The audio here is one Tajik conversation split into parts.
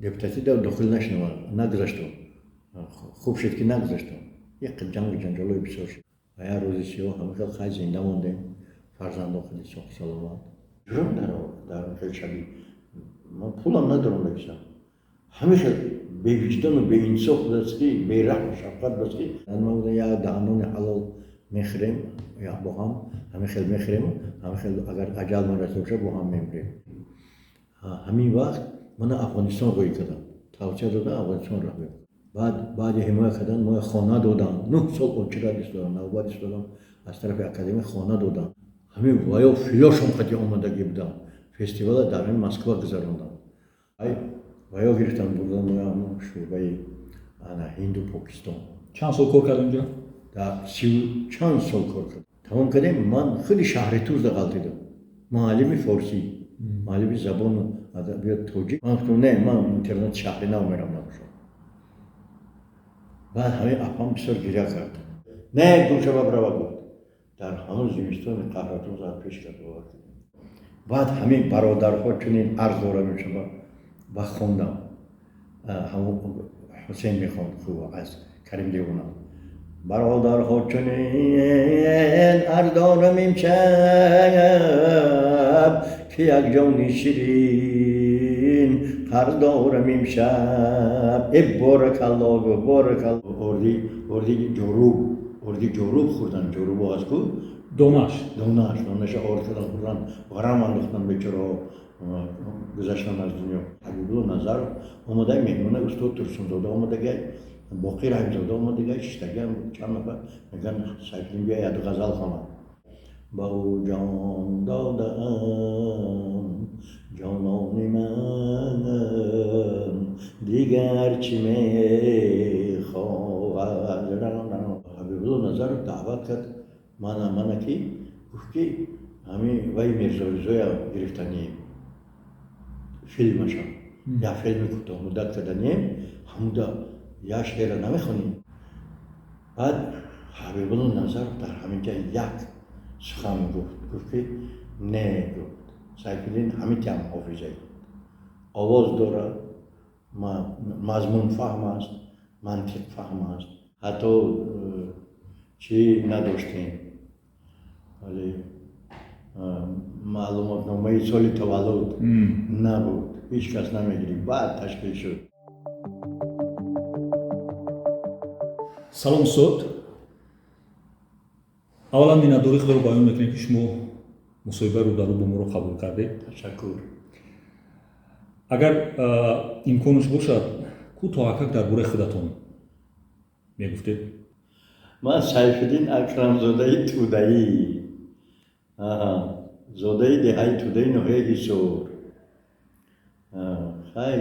Депутатӣ дохил нашудам, нагузаштам. Хуб шуд, ки нагузаштам. Як ҷангу ҷанҷолҳои бисёр шуд. Ва як рӯзи сиёҳ ҳама хел хай зинда мондем, фарзандон худи соҳ саломат. Ҷурам дар хел шаби ман пулам надорам дагиштам. Ҳама хел бевиҷдону беинсоф будаст, ки бераҳму шафқат будаст, ки ман гуфтам, як даҳанони ҳалол мехӯрем, бо ҳам ҳама хел мехӯрем, ҳама хел агар аҷал ман расида бошад, бо ҳам мемирем. Ҳамин вақт мана Афғонистон рӯй кардам, тавсия додам Афғонистон равем. Баъд баъди ҳимоя кардан моя хона додам. 9 сол очират истодам, навбат истодам, аз тарафи академия хона додам. Ҳамин ваё филошон қати омадагӣ будам, фестивала дар ҳамин Москва гузарондам. Ай ваё гирифтам, бурдам ҳамун шӯъбаи ана Ҳинду Покистон. Чанд сол кор кард унҷо? Дар сию чанд сол кор кардам. Тамом кардем, ман худи шаҳри Тузда ғалтидам, муаллими форсӣ, муаллими забону адабиёти тоҷик. Ман гуфтам, не, ман интернати шаҳри нав мерам, набошам. Баъд ҳамин апам бисёр гиря кард. Не, гумшава, бирава, гуфт. Дар ҳамон зимистони қаҳратон зад пеш кард, бовар кунед. Баъд ҳамин бародарҳо чунин арз дорам мешава ба хондам. Ҳамон Ҳусейн мехонд хуб аз Карим Девона. Бародарҳо, чунин арз дорам имшаб, ки як ҷони ширин қарз дорам имшаб. Э, боракалло, гуфт, боракалло. Орди ҷоруб, орди ҷоруб хӯрдан, ҷорубо аст ку. Донаш. Донаш, донаша орд кардан хӯрдан, ғарам андохтан, бечораҳо гузаштан аз дунё. Ҳабибулло Назаров омада, меҳмона, устод Турсунзода омадагай, Боқир Раҳимзода омадагай, шиштагиам чанд нафар. Мегӯянд, Сайфиддин бия, яду ғазал хонад. Ба ӯ ҷон додаам, ҷонони ман дигар чӣ мехоҳад? Ҳабибулло Назаров даъват кард мана, ки гуфт, ки ҳамин вай Мирзоризоя гирифтанием, филмаша, як филми кӯтоҳмуддат карданием, ҳамуда як шеъра намехонӣ? Баъд Ҳабибулло Назаров дар ҳамин ҷа як сухан гуфт. Гуфт, ки не, гуфт, Сайфиддин ҳамин ҳофиза овоз дорад, мазмунфаҳм аст, мантиқфаҳм аст. Ҳатто чӣ надоштем, вале маълумотномаи соли таваллуд набуд, ҳеҷ кас намегирифт, баъд ташкил шуд. Салом, устод. Аввалан миннатдории худро баён мекунем, ки шумо мусоҳибаи рӯдарӯ бо моро қабул кардед. Ташаккур. Агар имконаш бошад, кӯтоҳакак дар бораи худатон мегуфтед. Ман Сайфиддин Акрамзодаи Тӯдаӣ, зодаи деҳаи Тӯдаи ноҳияи Ҳисор. Хай,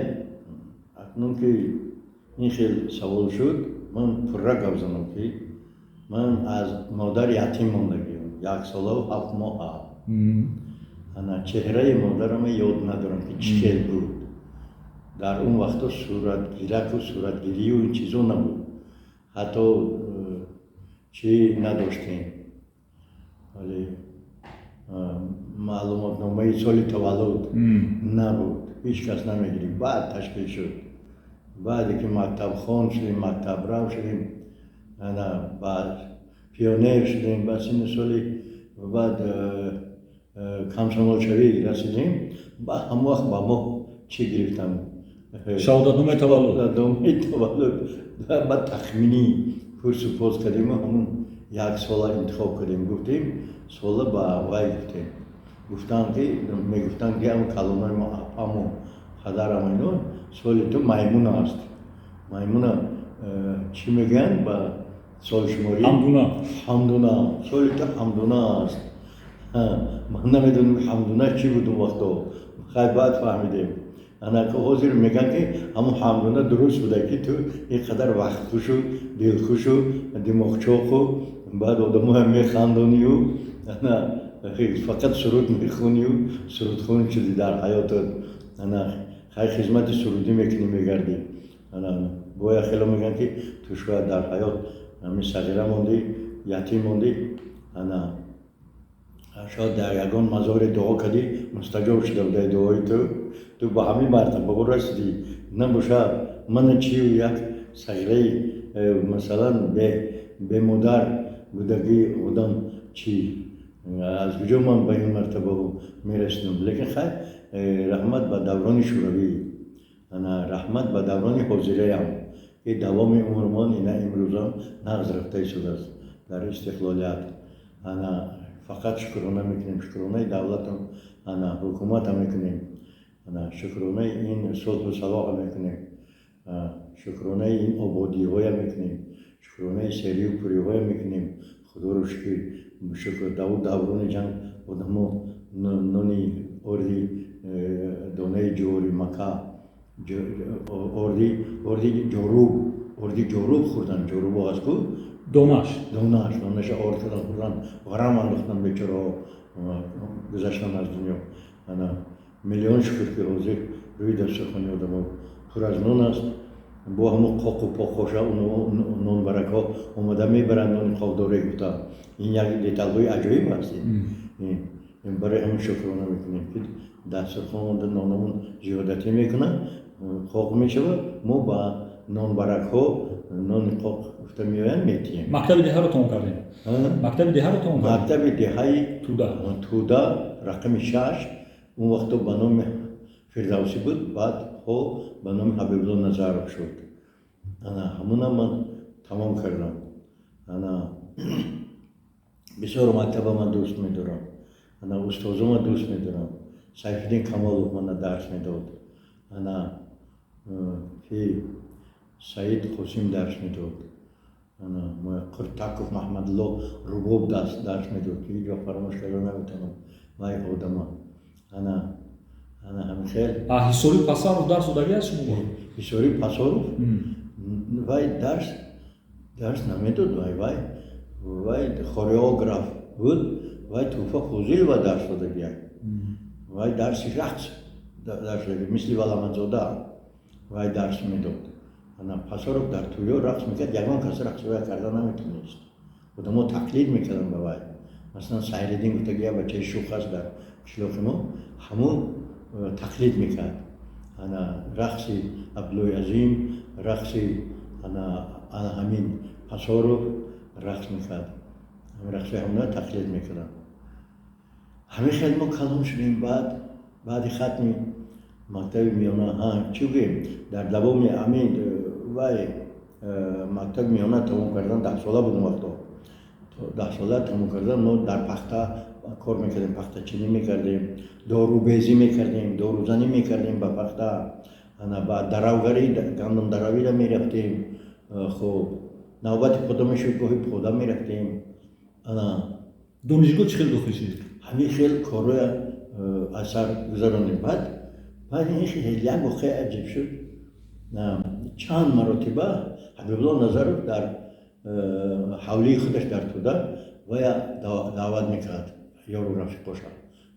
акнун ки ин хел савол шуд, ман пурра гап занам, ки ман аз модар ятим мондагиам, 1 солаву 7 моҳа. Ана чеҳраи модарама ёд надорам, ки чӣ хел буд. Дар он вақто суратгираку суратгирию ин чизо набуд, ҳатто чӣ надоштем, вале маълумотномаи соли таваллуд набуд, ҳеҷ кас намегирифт, баъд ташкил шуд. Баъде ки мактабхон шудем, мактабрав шудем, ана баъд пионер шудем, ба синни соли баъд комсомолшавӣ расидем, баъд ҳамон вақт ба мо чӣ гирифтам? Шаҳодатномаи таваллуд. Шаҳодатномаи таваллуд. Баъд тахминӣ пурсу поз кардему ҳамун як сола интихоб кардем, гуфтем сола ба вай гуфтем. Гуфтам, ки мегуфтанд, ки ҳамн калонои мо, апаму падарам, ино соли ту маймун аст. Маймуна чӣ мегӯянд ба солшуморӣ? Ҳамдуна. Ҳамдуна, соли ту ҳамдуна аст. Ман намедонам, ҳамдуна чӣ буд он вақто, хай баъд фаҳмидем. Анака ҳозир мегӯянд, ки ҳамун ҳамдуна дуруст буда, ки ту ин қадар вақтхушу дилхушу димоғчоқу баъд одамоя механдонию ана фақат суруд мехонию сурудхон шудӣ дар ҳаётат. Ана хай хизмати сурудӣ мекунӣ, мегардӣ. Ана боя хело мегӯянд, ки ту шояд дар ҳаёт ҳамин сағира мондӣ, ятим мондӣ, ана шояд дар ягон мазоре дуо кардӣ, мустаҷоб шуда будаи дуои ту, ту ба ҳамин мартабаҳо расидӣ. Набошад, мана чи як сағираи, масалан, бемодар будагии одам, чи аз куҷо ман ба ин мартаба мерасидам? Лекин хайр, раҳмат ба даврони шӯравӣ, ана раҳмат ба даврони ҳозираям, ки давоми умрмон ина имрӯзам нағз рафта истодааст дар истиқлолият. Ана фақат шукрона мекунем, шукронаи давлатам, ана ҳукумата мекунем, ана шукронаи ин сулҳу салоҳа мекунем, шукронаи ин ободиҳоя мекунем, шукронаи серию пуриҳоя мекунем. Худоро шукр, шукр. Даврони ҷанг одамо нони орди, донаи ҷори мака, орди ҷоруб, орди ҷоруб хӯрдан. Ҷорубо аст ку? Донаш. Донаш, донаша орд кардан хӯрдан, ғарам андохтан, бечораҳо гузаштан аз дунё. Ана миллион шукр, ки ҳозир рӯи дастархони одамо пур аз нон аст. Бо ҳамон қоқу поқоша нонбаракҳо омода мебаранд, нони қоқдоре гуфта. Ин як деталҳои аҷоиб аст. Барои ҳамин шукрона мекунем, ки дастархон нонамон зиёдатӣ мекунад, қоқ мешавад, мо ба нонбаракҳо нони қоқ гуфта меоянд, метиҳем. Мактаби деҳаро тамом кардем, мактаби деҳаро тамом кардем. Мактаби деҳаи Туда. Туда, рақами 6. Он вақто ба номи Фирдавсӣ буд, баъдҳо ба номи Ҳабибулло Назаров шуд. Ана ҳамуна ман тамом кардам. Ана бисёр мактаба ман дӯст медорам, ана устозома дӯст медорам. Сайфиддин Камолов мана дарс медод, ана ки Саид Қосим дарс медод, ана Қуртаков Маҳмадулло рубоб дарс медод, ки ҳеҷ вақт фаромӯш карда наметавонам вай одама. Ана ҳамин хел. Ҳисори Пасаров дарс додагӣ аст шумо? Ҳисори Пасаров вай дарс намедод, вай хореограф буд. Вай Туҳфа Фозилова дарс додагия. Вай дарси рақс дарс, мисли Валамадзода вай дарс медод. Ана Пасаров дар тӯё рақс мекард, ягон кас рақси вай карда наметавонист, одамо тақлид мекарданд ба вай. Масалан, Сайриддин гуфтаги як бачаи шӯх аст дар қишлоқи мо, ҳамун тақлид мекард. Ана рақси Абдуллои Азим, рақси ана ҳамин Пасоров рақс мекард, рақси ҳамуна тақлид мекарданд. Ҳамин хел мо калон шудем. Баъд, баъди хатми мактаби миёна, чӣ гӯем, дар давоми ҳамин вай мактаби миёна тамом кардан, 10 сола будем вақто, 10 сола тамом кардан, мо дар пахта кор мекардем, пахтачинӣ мекардем, дорубезӣ мекардем, дорузанӣ мекардем ба пахта. Ана ба даравгарӣ, гандумдаравиро мерафтем. Хуб, навбати пода мешуд, гоҳи пода мерафтем. Ана Донишгоҳ чӣ хел дохил шудед? Ҳамин хел корҳоя аз сар гузаронем. Баъд ин хел як воқеа аҷиб шуд. Чанд маротиба Ҳабибулло Назаров дар ҳавлии худаш дар Туда вая даъват мекард ёру рафиқоша,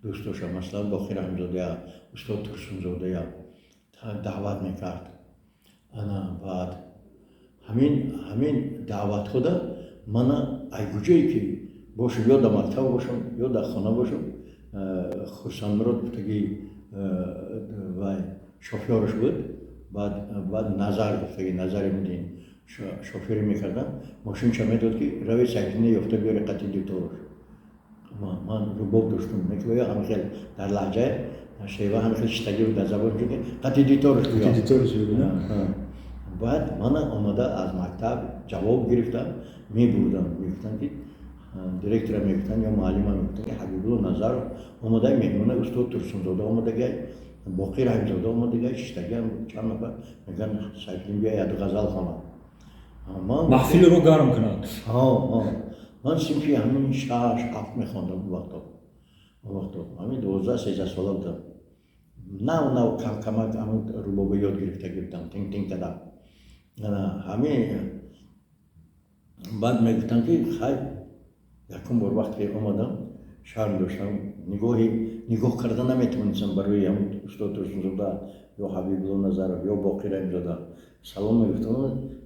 дӯстоша, масалан, Боқир Раҳимзодая, устод Турсунзодая даъват мекард. Ана баъд ҳамин даъватҳода мана ай куҷое ки бошам, ё дар мактаб бошам, ё дар хона бошам, Хурсандмурод гуфтаги вай шофёраш буд, баъд Назар гуфтаги, Назари мудин шофёрӣ мекардам, мошинча медод, ки рави, Сайфиддина ёфта биёри, қати дуторуш. Ман рубоб доштум, ё ҳамин хел дар лаҳҷа, шева ҳамин хел шитагӣ буд дар забон, чунки қати дуторуш. Баъд мана омада аз мактаб ҷавоб гирифтам, мебурдам, мегуфтам, ки директора мегуфтанд ё муаллима мегуфтанд, ки Ҳабибулло Назаров омода, меҳмона, устод Турсунзода омодагай, Боқир Раҳимзода омодагай, шиштагиам чанд нафар, мегӯянд, Сайфиддин бия, яду ғазал хонад. Маҳфилро гарм кунад. Ман синфи ҳамин шаш, ҳафт мехондам он вақто, ҳамин 12-13 сола будам. Нав нав камкамак ҳамин рубоба ёд гирифтагӣ будам, тинг тинг кадам. Ҳамин баъд мегуфтам, ки хай, якум бор вақте омадам, шарм доштам, нигоҳи нигоҳ карда наметавонистам барои ҳамун устод Турсунзода ё Ҳабибулло Назаров ё Боқир Раҳимзода. Салом мегуфтам,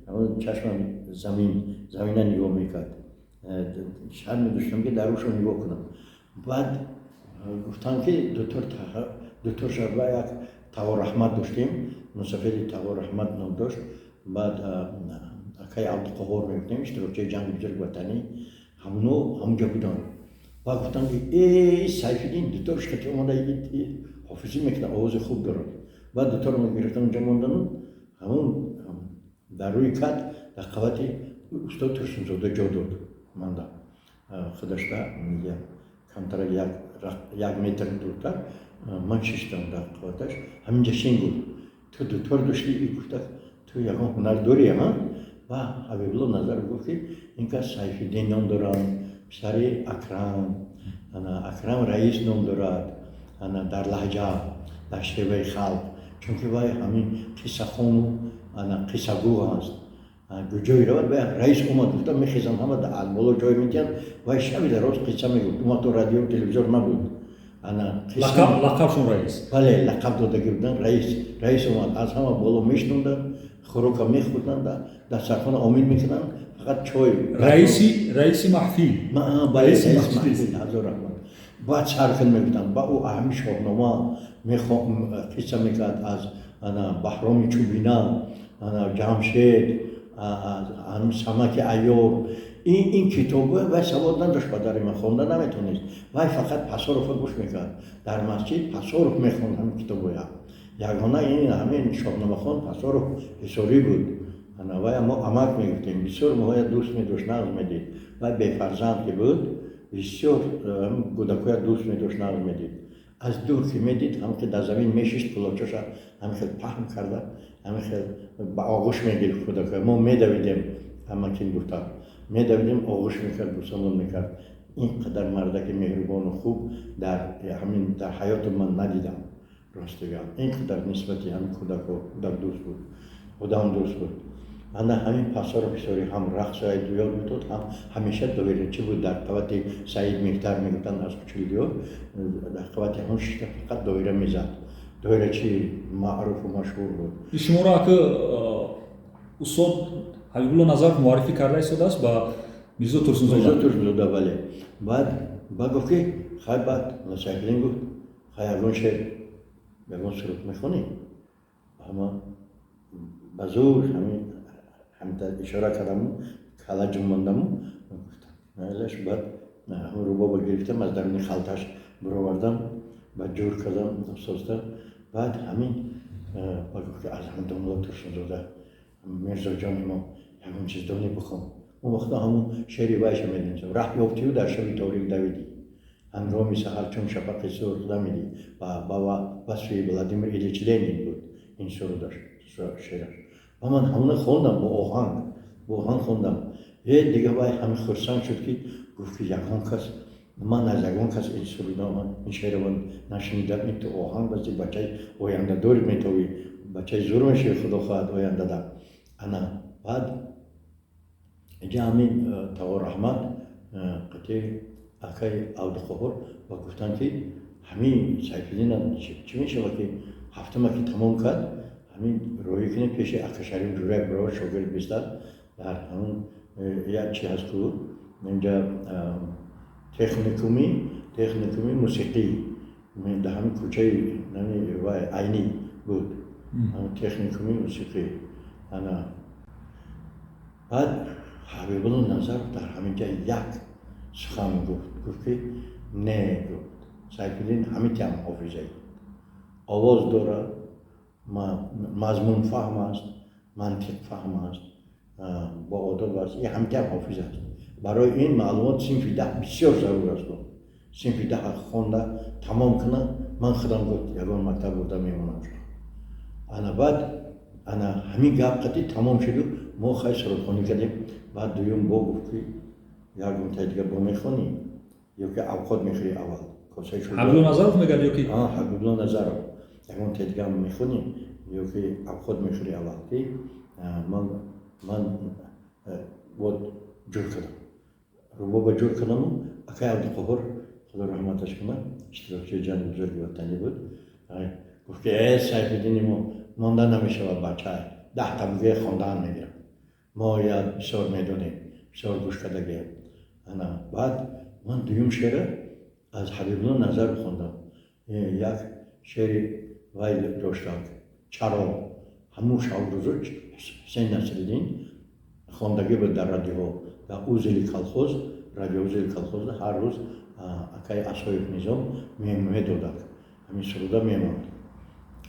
ҳамун чашмам замин замина нигоҳ мекард, шарм медоштам, ки дар ӯшо нигоҳ кунам. Баъд гуфтам, ки дутор шарба, як Тағораҳмат доштем. Мусафири Тағо Раҳмат ном дошт. Баъд акаи Абдуқаҳор мегуфтем, иштирокчии ҷанги бузурги ватанӣ, ҳамуно ҳамунҷо буданд. Баъд гуфтанд, ки э, Сайфиддин дуторш кати омада ҳофизӣ мекунад, овози хуб дорад. Баъд дуторро гирифтан, унҷа мондану ҳамун дар рӯи кат дар қабати устод Турсунзода ҷо дод манда. Худашта камтара як метр дуртар ман шиштам дар қабаташ. Ҳаминҷа шин, гуфт, ту дутор доштӣ, гуфта, ту ягон ҳунар дорӣ? Ҳа, ва Ҳабибулло Назаров гуфт, ки ин кас Сайфиддин ном дорам, писари Акрам, ана Акрам Раис ном дорад, ана дар лаҳҷа, дар шеваи халқ, чунки вай ҳамин қиссахону ана қиссагӯ аст. Ҷое равад, вай раис омад гуфта, мехезанд ҳама, аз боло ҷой медиҳанд, вай шаби дароз қисса мегуфт. Он вақто радио, телевизор набуд. Ана Лақабшон Раис? Бале, лақаб додагӣ буданд, Раис. Раис омад, аз ҳама боло мешнонданд, хӯрока мехӯрданд, дастархона омин мекунанд, фақат чой. Раиси маҳфил. Бале, раиси маҳфил, ҳазор раҳмат. Баъд сар кун мегуфтанд. Ба ӯ ҳами Шоҳнома қисса мекард, аз ана Баҳроми Чӯбина, ана Ҷамшед, Самаки Айёр, ин китобҳо. Вай савод надошт, падари ман хонда наметонист, вай фақат Пасорова гӯш мекард. Дар масҷид Пасоров мехонд ҳамин китобҳоя. Ягона ин ҳамин шоҳномахон Пасоров Ҳисорӣ буд. Ана вай мо амак мегуфтем, бисёр моҳоя дӯст медошт, нағз медид. Вай бефарзанд ки буд, бисёр кӯдакҳоя дӯст медошт, нағз медид. Аз дур ки медид, ҳамхел дар замин мешишт, кулочаша ҳамхел паҳн карда, ҳамхел ба оғӯш мегирифт кӯдакҳоя. Мо медавидем, амакин гуфтам, медавидем, оғӯш мекард, бусамон мекард. Ин қадар мардаки меҳрубону хуб дар ҳамин дар ҳаёти ман надидам, рости гап. Ин қадар нисбати ҳамин кӯдакҳо кӯдакдӯст буд, одамдӯст буд. Ана ҳамин Пасоров Ҳисорӣ ҳам рақсҳои ёд медод, ҳам ҳамеша доирачӣ буд. Дар қабати Саид Меҳтар мегуфтанд аз Кучилдиёр, дар қабати ҳамон шишта фақат доира мезад, доирачи маъруфу машҳур буд. Шуморо ака устод Ҳабибулло Назаров муаррифӣ карда истодааст ба Мирзо Турсунзода. Мирзо Турсунзода, бале. Баъд ба гуфт, ки хай, баъд Сайфиддин гуфт: «Хай, ягон шеър, ягон суруд мехонӣ?» Ҳама ба зур ҳамин ҳамита ишора кардаму кала ҷунбондаму гуфтам: «Майлаш». Баъд ҳамин рубоба гирифтам, аз даруни халташ бировардам, ба ҷур кардам созда. Баъд ҳамин ба гуфт, ки аз ҳамин домла Турсунзода, Мирзоҷони мо, ягон чиз донӣ, бихон. Он вақто ҳамун шеъри вайша медонистам: «Раҳ ёфтию дар шаби торик давидӣ, ҳангоми саҳар чун шафақи сурх дамидӣ». Ба васфи Владимир Ильич Ленин буд ин сурудаш, шеъраш. Ва ман ҳамуна хондам бо оҳанг, бо оҳанг хондам. Э, дига вай ҳамин хурсанд шуд, ки гуфт, ки ягон кас, ман аз ягон кас ин суруда, ин шеъро нашунидам, ин ту оҳанг басти, бачаи ояндадори метовӣ, бачаи зур мешавӣ, худо хоҳад, ояндада. Ана баъд инҷа ҳамин Тағо Раҳмат қатъи акаи Абдуқаҳор ва гуфтанд, ки ҳамин Сайфиддина чӣ мешавад, ки ҳафтума ки тамом кард, ҳамин роҳӣ кунем пеши ака Шариф Ҷураев, барои шогирд бистад. Дар ҳамун як чи ҳаст ку инҷа, техникуми мусиқӣ, дар ҳамин кӯчаи вай Айнӣ буд, техникуми мусиқӣ. Ана баъд Ҳабибулло Назаров дар ҳамин ҷа як сухан гуфт. Гуфт, ки не, гуфт, Сайфиддин ҳамитиам ҳофизаи овоз дорад, мазмунфаҳм аст, мантиқфаҳм аст, боодоб аст, ин ҳамитиам ҳофиз аст. Барои ин маълумот синфи 10 бисёр зарур аст. Гуфт, синфи 10 хонда тамом кунад, ман худам, гуфт, ягон мактаб бурда мемонам. Ана баъд ана ҳамин гап қатӣ тамом шуду мо хай сурудхонӣ кардем. Баъд дуюм бо гуфт, ки ягонтаи дига бо мехонӣ ё ки авқот мехӯрӣ аввал? Косаи Ҳабибулло Назаров мегӯяд ё ки? Ҳабибулло Назаров: «Ягонтаи дига мехонӣ ё ки авқот мехӯрӣ аввал?» Ки ман вот ҷур кардам, рубоба ҷур кардаму акай Абдуқаҳор, худо раҳматаш кунад, иштирокчии ҷанги бузурги ватанӣ буд, гуфт, ки э, Сайфиддини мо монда намешавад, бача 10-та бугӯя хондаан мегирад, мо я бисёр медонем, бисёр гӯш кардагием. Ана баъд ман дуюм шеъра аз Ҳабибулло Назаров хондам. Як шеъри вай доштам, чаро Ҳамун шабрӯзо Ҳусейн Насриддин хондагӣ буд дар радиоҳо, дар узели колхоз, радиоузели колхоз ҳар рӯз акаи Асоев Низом медодак, ҳамин суруда мемонд,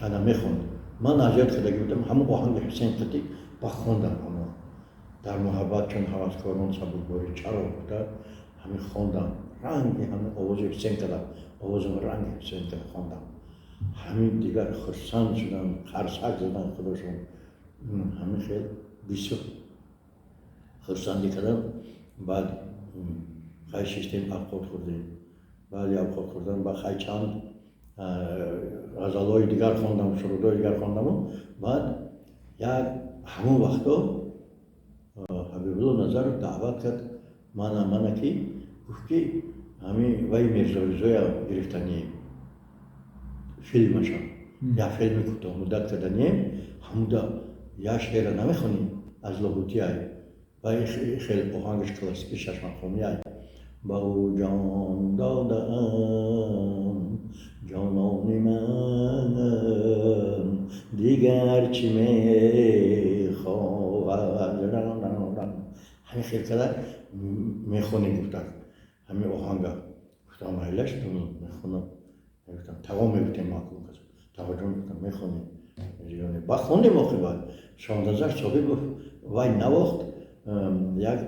ана мехонд. Ман аз ёд кардагӣ будам ҳамун оҳанги Ҳусейн қатӣ ба хондам. Ҳамон дар муҳаббат чун ҳаваскорон сабукборӣ чаро гуфта ҳамин хондам, ранги ҳамин овози Ҳусейн кардам, овозам ранги Ҳусейн карда хондам. Ҳамин дигар хурсанд шуданд, қарсак заданд худошон. Ҳамин хел бисёр хурсандӣ кардам. Баъд хай шиштем, авқот хӯрдем. Баъди авқот хӯрдан ба хай чанд ғазалҳои дигар хондам, сурудҳои дигар хондаму баъд як ҳамон вақто Ҳабибулло Назаров даъват кард мана, ки гуфт, ки ҳамин вай Мирзоризоя гирифтанием, филмаша, як филми кӯтоҳмуддат карданием. Ҳамуда як шеъра намехонӣ аз Лоҳутиай, вай хеле оҳангаш классики шашмақомиай: ба ӯ ҷон додаам, ҷонони ман дигар чӣ мехоҳад. Ҳамин хел када мехонӣ, гуфтак, ҳамин оҳанга. Гуфтам, майлаш, мехонам. Гуфтам, тағо мегуфтем, маъқул кас, тағоҷон, гуфтам, мехонем. Ба хондем. Оқибат Шоҳназар Собибов вай навохт, як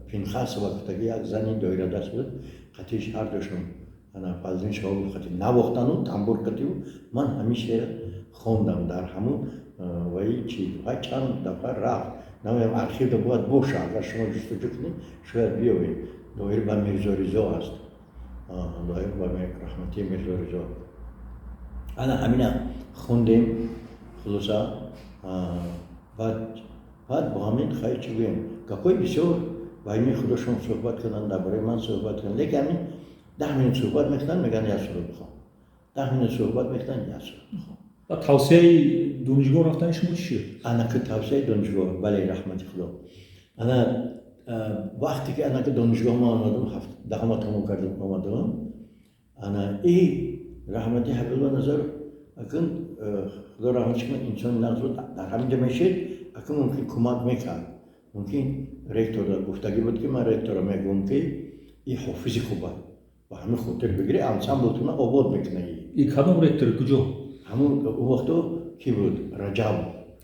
Пинхасова гуфтаги як зани доирадаст буд, қатиш ҳардушон, ана Фазлин Шоҳобов қати навохтану тамбур қативу ман ҳамин шеър хондам дар ҳамун ваи чи. Вай чанд дафъа рафт, намедонам, архивда бояд боша, агар шумо ҷустуҷӯ кунед, шояд биёбед. Доир ба Мирзо Ризо аст, доир ба раҳматии Мирзо Ризо. Ана ҳамина хондем. Хулоса, баъд бо ҳамин хай чӣ гӯем, гапҳои бисёр байни худошон суҳбат карданд, дар бораи ман суҳбат карданд. Лекин ҳамин 10 минут суҳбат мекунанд, мегӯянд, як суруд бихон. 10 минут суҳбат мекунанд, як суруд бихон. Ва тавсияи донишгоҳ рафтани шумо чӣ шуд? Анаки тавсияи донишгоҳ, бале, раҳмати Худо. Ана вақте ки анаки донишгоҳ ма омадам, даҳума тамом кардам, омадам, ана и раҳмати Ҳабибулло Назаров акун, Худо раҳматиш кунад, инсони нағз буд, дар ҳамин ҷо мешид, акун мумкин кӯмак мекард. Мумкин ректор гуфтагӣ буд, ки ман ректора мегӯям, ки и ҳофизи хуб аст, ба ҳамин хотир бигири, ансамблтона обод мекуна. И кадом ректор, куҷо? Ҳамун вақто ки буд, Раҷаб.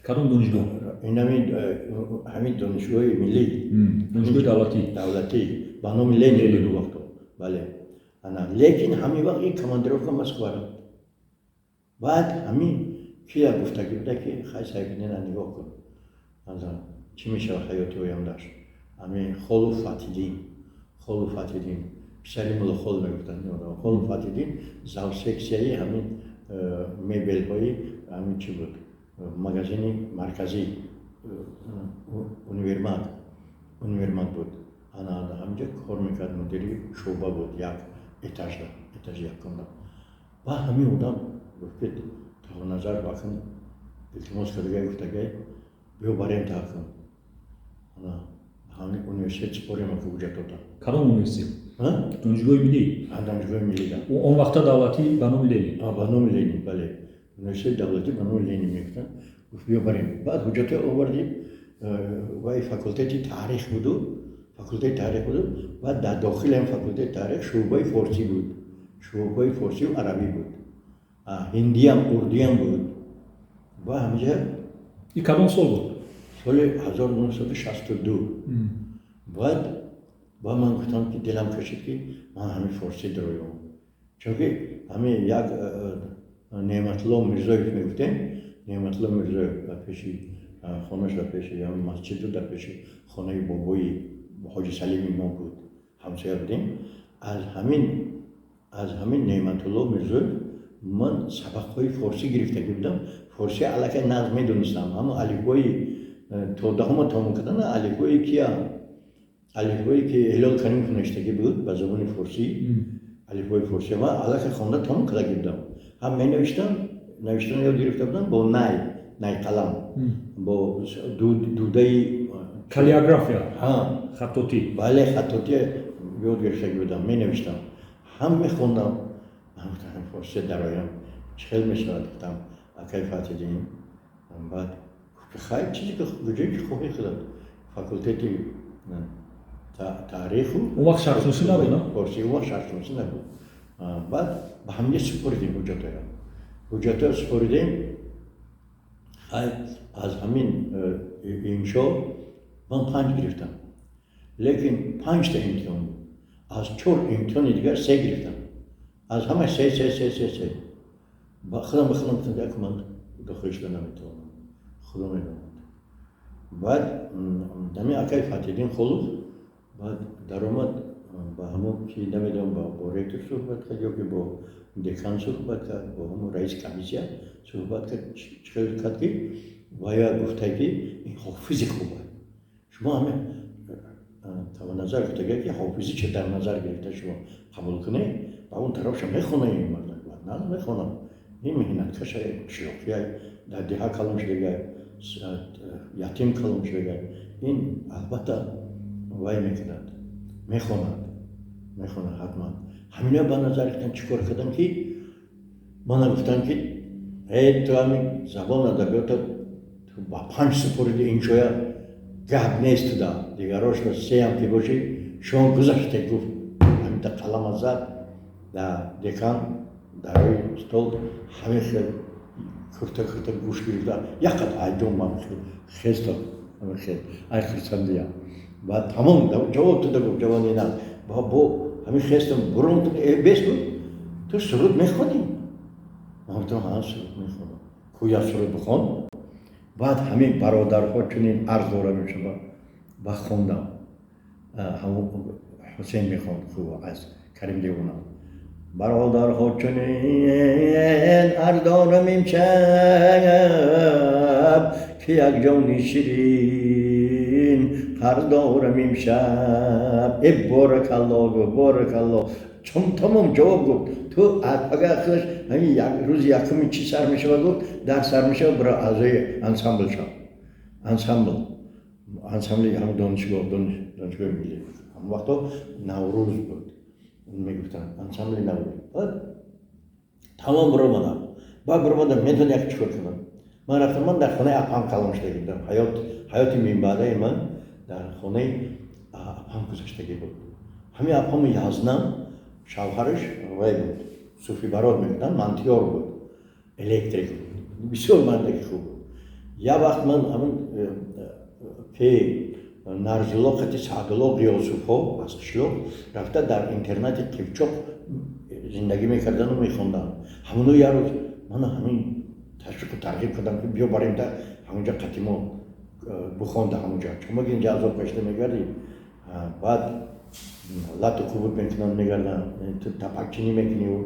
Кадом донишгоҳ? Инами ҳамин донишгоҳи миллӣ. Донишгоҳи давлатӣ. Давлатӣ ба номи Ленин буд у вақто, бале. Ана лекин ҳамин вақт ин командировка Москва рафт. Баъд ҳамин кия гуфтагӣ буда, ки хай, Сайфиддина нигоҳ кун, чӣ мешавад ҳаёти ояндаш. Ҳамин Холу Фатиддин, Холу Фатиддин, писари Муллохол мегуфтанд. Холу Фатиддин завсексияи ҳамин мебелҳои ҳамин чӣ буд, магазини марказӣ, универмаг, универмаг буд. Ана ҳаминҷа кор мекард, мудири шӯъба буд, як этажда, этажи якумда. Ба ҳамин одам гуфт, ки Тағоназар акун илтимос кардагай, гуфтагай, биё барем та акун ана ҳамин университет супорем аку ҳуҷҷатота. Кадом университет? Донишгоҳи миллӣ? Донишгоҳи миллида. Он вақта давлатӣ ба номи Ленин. Ба номи Ленин, бале, университети давлатӣ ба номи Ленин мегуфтанд. Гуфт, биё барем. Баъд ҳуҷҷатҳо овардем. Вай факултети таърих буду, факултети таърих буду, баъд дар дохили ҳам факултети таърих шӯъбаи форсӣ буд, шӯъбаи форсию арабӣ буд, ҳиндиам, урдуям буд. Ба ҳаминҷа. И кадом сол буд? Соли 1962. Баъд ба ман гуфтам, ки дилам кашид, ки ман ҳамин форсӣ дароём, чунки ҳамин як Неъматулло Мирзоев мегуфтем, Неъматулло Мирзоев дар пеши хонаш, дар пеши масҷиду дар пеши хонаи бобои Ҳоҷи Салими мо буд, ҳамсоя будем. Аз ҳамин Неъматулло Мирзоев ман сабақҳои форсӣ гирифтагӣ будам. Форсӣ аллакай нағз медонистам. Ҳамон алифбои то даҳума тамом кардан, алифбои кия, алифбое ки Ҳилол Каримов навиштагӣ буд ба забони форсӣ, алифбои форсӣ ман аллакай хонда тамом кардагӣ будам. Ҳам менавиштам, навиштан ёд гирифта будам бо най, найқалам, бо дудаи. Каллиграфия, хаттотӣ. Бале, хаттотӣ ёд гирифтагӣ будам, менавиштам, ҳам мехондам. Форсӣ дароям, чӣ хел мешавад, гуфтам, акай Фатиддин. Баъд Хай, чизе ки куҷое ки хоҳӣ худат, факултети таъриху. Он вақт шарқшиносӣ набуд, на? Форсӣ. Он вақт шарқшиносӣ набуд. Баъд ба ҳаминҷа супоридем ҳуҷҷатҳоро, ҳуҷҷатҳоро супоридем. Хай, аз ҳамин иншо ман 5 гирифтам, лекин панҷта имтиҳон буд, аз чор имтиҳони дигар се гирифтам, аз ҳама се, се, се, се, се. Худам ба худам гуфтам, як ман дохил шуда наметавонам, худо медонад. Баъд ҳамин акаи Фатҳиддин Холов баъд даромад ба ҳамон ки намедонам, бо ректор суҳбат кард ё ки бо декан суҳбат кард, бо ҳамон раиси комиссия суҳбат кард, чӣ хел кард, ки вая гуфта, ки ин ҳофизи хуб аст, шумо ҳамин назар гуфтага, ки ҳофизӣ чӣ дар назар гирифта шумо қабул кунед, ба он тарафша мехонад ин мард, на мехонам, ин меҳнаткаша, қишлоқия, дар деҳа калон шудага, ятим калон шудага, ин албатта вай мекунад, мехонад, мехонад ҳатман. Ҳамина ба назар гирифтан, чӣ кор кардам, ки мана гуфтам, ки э, ту ҳамин забон адабиёта ба 5 супориди, иншоя гап нест, туда дигарошро сеам ки бошӣ, шумо гузаште. Гуфт, ҳаминта қалама зад да декан дар рӯи стол, ҳамин хел курта курта гӯш гирифта, якқад айҷон ман хесто, ҳамин хел ай хурсандия. Баъд тамом, ҷавоб туда гуфт, ҷавони на бо ҳамин хестам бурун бес буд. Ту суруд мехонӣ? Ман гуфтам, ҳа, суруд мехонам. Кӯя суруд бихон. Баъд ҳамин бародарҳо чунин арз дора мешава, ба хондам. Ҳамон Ҳусейн мехонд хуб аз Карим Девона. Бародарҳо, чунин арз дорам имшаб, ки як ҷони ширин қарз дорам имшаб. Э, боракалло, гуфт, боракалло. Чун тамом ҷавоб гуфт, ту ага худаш ҳамин рӯзи якуми чӣ сар мешавад, гуфт, дар сар мешавад, бира аъзои ансамбл шав, ансамбли ҳам донишгоҳ, донишгоҳи миллӣ. Ҳамон вақто Наврӯз буд, мегуфтанд ансамбли Наврӯз. Баъд тамом биромадам. Баъд биромадам, медони як чӣ кор кардам? Ман рафтам, ман дар хонаи апам калон шудагӣ будам. Ҳаёти минбаъдаи ман дар хонаи апам гузаштагӣ буд. Ҳамин апами язнам шавҳараш вай буд, Суфи Барод мегуфтанд, монтёр буд, электрик буд, бисёр мардаки хуб буд. Як вақт ман ҳамин пе Нарзулло қати Саъдулло Ғиёсуфҳо аз қишлоқ рафта дар интернати Қивчоқ зиндагӣ мекардану мехонданд. Ҳамоно як рӯз мана ҳамин ташвиқу тарғиб кардам, ки биё барем та ҳамонҷа қати мо бихонда ҳамонҷа, чун инҷа азоб кашида мегардӣ, баъд лату кубут мекунанд, мегарданд, ту тапакчинӣ мекуниву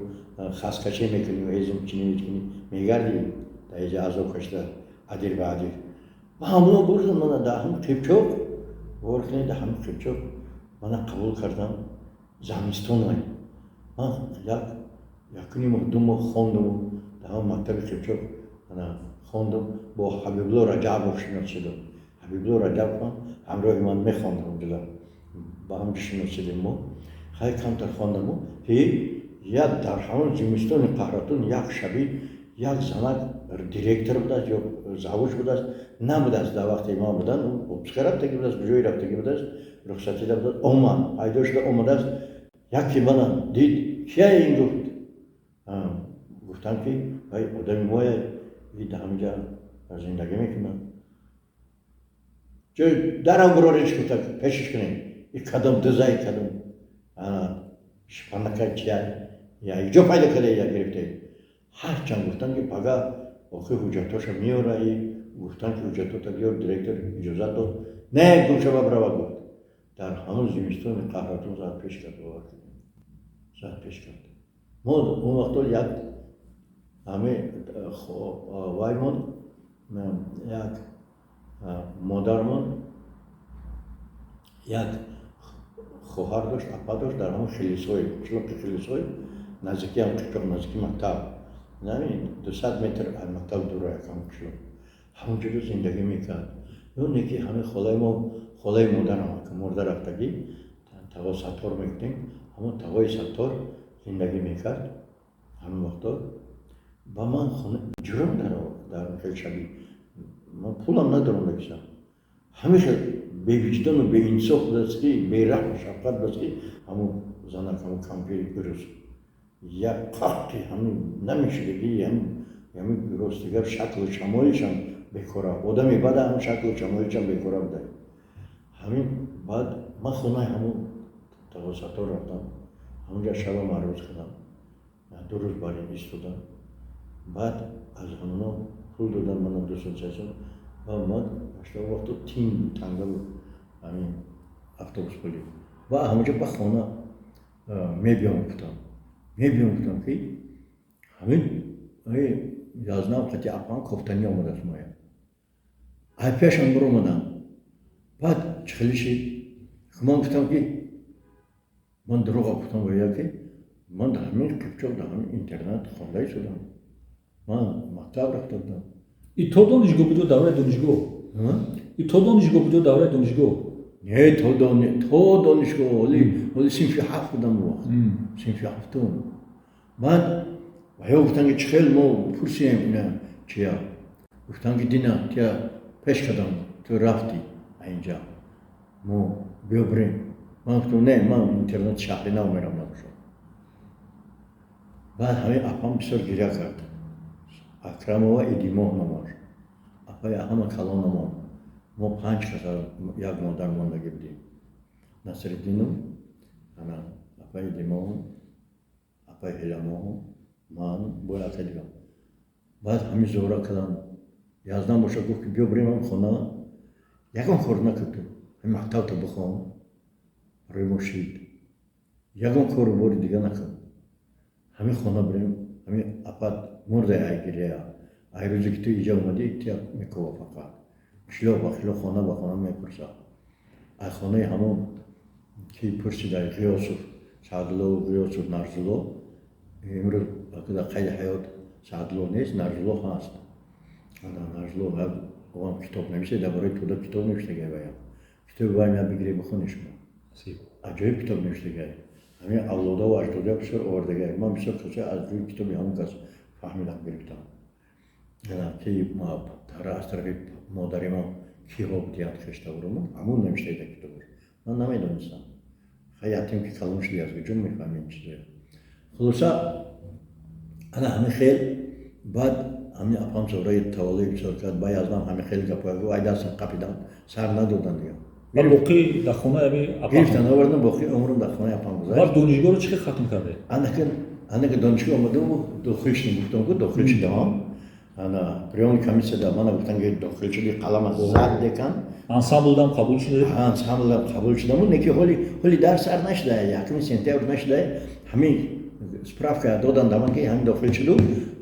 хаскашӣ мекуниву ҳезумчинӣ мекунӣ, мегардӣ дар инҷа азоб кашида, адир ба адир. Ба ҳамоно бурданд мана дар ҳамин Қибчоқ, бовар кунед, дар ҳамин Қибчоқ мана қабул кардам. Замистон ман як якуним моҳ, 2 моҳ хондуму дар ҳамон мактаби Қибчоқ мана хондум. Бо Ҳабибулло Раҷабов шинос шудам. Ҳабибулло Раҷабов ҳам ҳамроҳи ман мехонд ҳамҷода, ба ҳамҷо шинос шудем мо. Хай, камтар хондаму як дар ҳамон зимистони қаҳратун як шабӣ як занак директор будааст ё завуч будааст, набудааст, дар вақте ман будан отпуска рафтагӣ будааст, ҷое рафтагӣ будааст, рухсатида будааст, омад, пайдо шуда омадааст. Яке мана дид, кия ин, гуфт. Гуфтам, ки вай одами моя, дар ҳаминҷа зиндагӣ мекунад. Ҷой дарам бурориш, гуфта, пешиш кунем, и кадом дузай, кадом шпанакай чия я ҷо пайдо карда, я гирифта. Ҳарчанд гуфтам, ки пага охи ҳуҷҷатҳоша меораи, гуфтам, ки ҳуҷҷатҳота биёр, директор иҷозат дод. Не, гумшава, бирава, гуфт. Дар ҳамон зимистони қаҳратон зад пеш кард, бовар кунед, зад пеш кард. Мо он вақто як ҳами ваймон, як модармон як хоҳар дошт, апа дошт, дар ҳамон Хелисой, қишлоқи Хелисой, наздики ҳам қишлоқ, наздики мактаб, нами 200 метр аз мактаб дур як ҳамон қишлоқ, ҳамонҷода зиндагӣ мекард. Ёне ки ҳамин холаи мо, холаи модарам мурда рафтагӣ, тағо Саттор мегуфтем, ҳамон тағои Саттор зиндагӣ мекард. Ҳамин вақто ба ман ҷурам дар хел шаби Ман пулам надорам дар. Ҳамин хел бевиҷдону беинсоф будааст, ки бераҳму шафқат будааст, ки ҳамун занак, ҳамун кампири урус як қаққи ҳамин намешудагӣ, ҳамин ростигап, шаклу шамоилшам бекора, одами бада, ҳамун шаклу шамоилшам бекора буда. Ҳамин баъд ман хонаи ҳамун Тағосатор рафтам, ҳамунҷа шаба маъруз кардам, 2 рӯз бар ин истодам. Баъд аз ҳамуно пул додан мана 200-300. Ва ман вақту тин буд, танга буд, ҳамин автобус пули. Ва ҳамунҷа ба хона мебиём, гуфтам, мебиём, гуфтам, ки ҳамин язнам қати апам кофтанӣ омадааст моя. Айпешам биромадам. Баъд чӣ шид? Ман гуфтам, ки ман дурӯға гуфтам боя, ки ман дар ҳамин Қипчоқ, дар ҳамин интернат хонда истодам, ман мактаб рафта будам. И то донишгоҳ буд ё давраи донишгоҳ? И то донишгоҳ буд ё давраи донишгоҳ? Не, то донишгоҳ. Ҳоли синфи ҳафт будам он вақт, синфи ҳафтум. Баъд ва ё гуфтанд, ки чӣ хел мо пурсием ина чия? Гуфтанд, ки дина тия пеш кардам, ту рафтӣ инҷа, мо биё бирем. Ман гуфтам, не, ман интернати шаҳрӣ нав мерам, набошад. Баъд ҳамин апам бисёр гиря кард. Акрамова Идимоҳ номаш, апаи ҳама калонамон. Мо панҷ каса як модар мондагӣ будем: Насриддину, ана апаи Идимоҳ, апаи Ҳиламоҳ, ман, бо ака дигам. Баъд ҳамин зора кардам. Язнам боша гуфт, ки биё бирем ам хона, ягон кор накард, ту ҳамин мактабто бихон, барои мо шид, ягон кору бори дига накард, ҳамин хона бирем. Ҳамин апат мурда, ай гиря, ай рӯзе ки ту иҷа омадӣ, тия мекова, фақат қишлоқ ба қишлоқ, хона ба хона мепурсад. Ай хонаи ҳамон ки пурсида, Ғиёсов Саъдулло, Ғиёсов Нарзулло, имрӯз дар қайди ҳаёт Саъдулло нест, Нарзулло ҳаст. Нарзулло оам китоб нависта, дар бораи Тӯда китоб навиштагай. Ваям китоби вай меяд, бигиред, бихонед шумо, аҷоиб китоб навиштагай. Ҳамин авлодаву аҷдода бисёр овардагай. Ман бисёр касое аз рӯи китоби ҳамон кас фаҳмидам, гирифтам, ки аз тарафи модари мо киҳо будиянд, хештаборомон. Ҳамун навиштаи дар китобаш, ман намедонистам. Хай, ятим ки калон шуди, аз куҷо мефаҳмем чизоя? Хулоса, ана ҳамин хел. Баъд ҳамин апам зораи таваллуди бисёр кард. Ба язнам ҳамин хел гапҳоя гуфт, ай дастам қапидан, сар надодан дига. Ва боқӣ дар хонаи ами гирифтан, овардан, боқӣ умрам дар хонаи апам гузашт. Баъд донишгоҳро чӣ хел хатм кардед? Анаки донишгоҳ омадаму дохил шудам, гуфтам ку дохил шудам. Ана приёмный комиссияда мана гуфтан, ки дохил шуди, қалама зад декан. Ансамблдам қабул шудед? Ансамблдам қабул шудаму, неки ҳоли дарс сар нашуда, 1 сентябр нашуда, ҳамин справка додан да ман, ки ҳамин дохил шуду,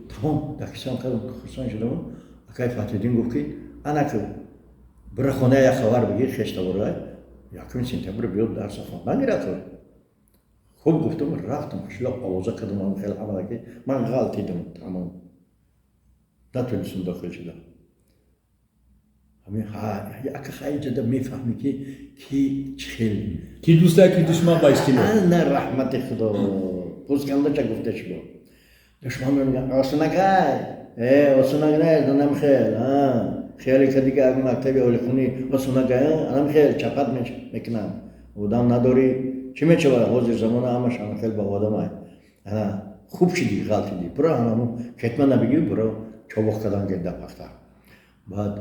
тамом, дар кисам кардам, хурсанд шудаму. Акай Фатҳиддин гуфт, ки анаки бира хона, як хабар бигир хештабора, 1 сентябр биёд, дарса хондан гирад. Хуб, гуфтам, рафтам қишлоқ, овоза кардам ҳам хел ҳамада, ки ман ғалтидам, тамом, натонистам дохил шудам. Ҳамин ака хайҷада мефаҳмӣ, ки ки чӣ хел. Ки дӯста, ки душман, ба истилоҳ. Ана раҳмати Худо, пӯскандача гуфта шуд. Душман мегӯяд, осунакай, э осунак нест, анам хел хиёли ка дига ак мактаби олихунӣ осунакай, анам хел чапат мекунам, одам надорӣ, чӣ мешавад? Ҳозир замона ҳамаш ана хел ба одамай. Ана хуб шидӣ, ғалтидӣ, бура, анаму кетма набигӣ, бура, чобоқ кардан гирда пахта. Баъд